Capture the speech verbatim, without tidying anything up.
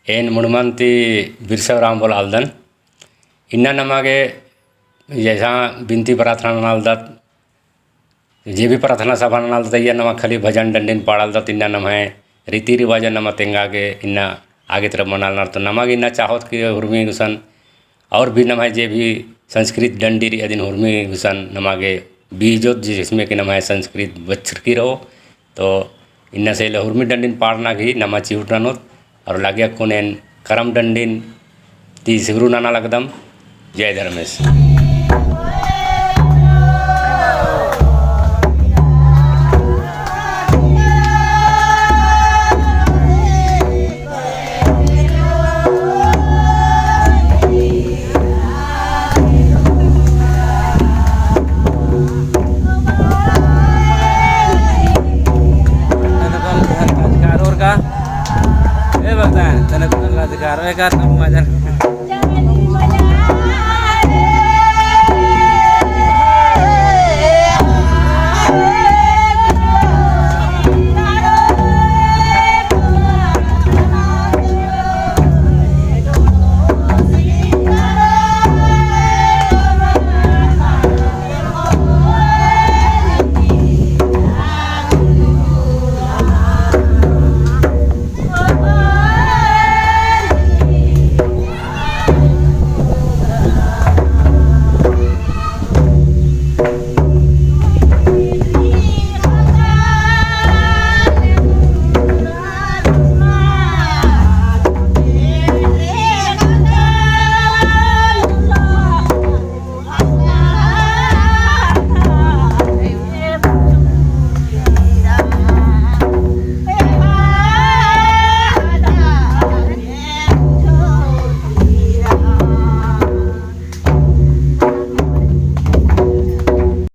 एन मुड़मन ती बिरसा उराँव बलआलदन। इन्ना नमा गे जैसा बिनती प्रार्थना ननालदत, जे भी प्रार्थना सभा ननालदत, इय्या नमा खाली भजन डंडिन पाड़ालदत, इन्ना नम्है रीति रिवाजन नमा तेंगा गे इन्ना आगे तरफ मनालनर। तो नमा गे इन्ना चाहोत कि हुरमी गुसन और भी नम्है जे भी संस्कृत डंडी रई अदिन हुरमी गुसन नमा गे बीजोत, जिसमें कि नम्है संस्कृत बछरकी रओ। तो इन्ना से ले हुरमी डंडिन पाड़ना गही नमा चिहुट ननोत। और लगे अक्कुन एन करम डंडिन ती सिगरू नना लगदम। जय धर्मेस। तनकन राजगार और का? ए बता, तनकन राजगार और का? तब मजा